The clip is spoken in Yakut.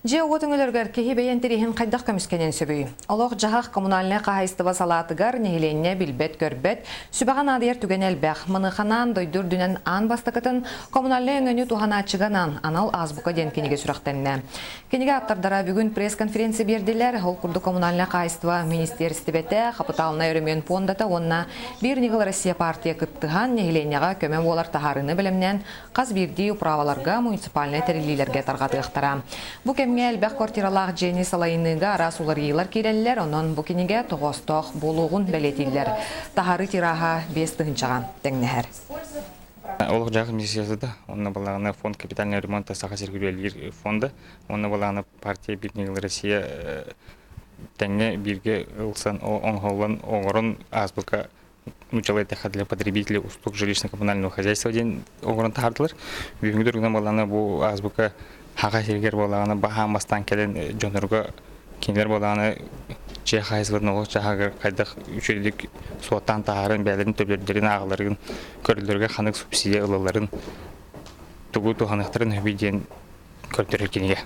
Дьиэ-уот өҥөлөрүгэр киһи бэйэ интэриэһин хайдах көмүскэниэн сөбүй? Олох-дьаһах коммунальнай хаһаайыстыба салаатыгар нэһилиэнньэ билбэт-көрбөт, сүбэҕэ наадыйар түгэнэ элбэх. Маныаха анаан дойду үрдүнэн аан бастакытын коммунальнай өҥөнү туһанааччыга анаан анал азбука диэн кинигэ сүрэхтэннэ. Кинигэ ааптардара бүгүн пресс-конференция биэрдилэр. Ол курдук коммунальнай хаһаайыстыба министиэристибэтэ, хапытаалынай өрөмүөн пуондата уонна Биир ньыгыл Россия партия кыттыһан нэһилиэнньэҕэ көмө буолар таһаарыыны бэлэмнээн хас биирдии управаларга, муниципальнай тэриллиилэргэ тарҕатыахтара. Бу кэмҥэ элбэх квартиралаах дьиэни салайыныыга араас уларыйыылар киирэллэр, онон бу кинигэ тоҕоостоох буолуоҕун бэлиэтииллэр. Таһаарыы тираһа 5 тыһыынчаҕа тэҥнэһэр. Олох-дьаһах министерствота, онно балаҕана фонд капитального ремонта Саха сиригэр үлэлиир фонда, онно балаҕана партия Биир ньыгыл Россия тэҥҥэ бииргэ ылсан оҥоһуллан оҥорон азбука нууччалыы эттэххэ для потребителей услуг жилищно-коммунального хозяйства диэн оҥорон таһаардылар. Бүгүҥҥү туругунан буоллаҕына бу азбука Саха сиригэр буоллаҕына баһаам бастаан кэлэн дьоннорго кинилэр буоллаҕына дьиэ хаһаайыстыбатын олох дьаһагар хайдах үчүгэйдик суоттаан таһааран бэйэлэрин төлөбүрдэрин ааҕалларын көрөллөрүгэр ханнык субсидия ылалларын тугу туһаныахтарын сөбүй диэн көрдөрөр кинигэ.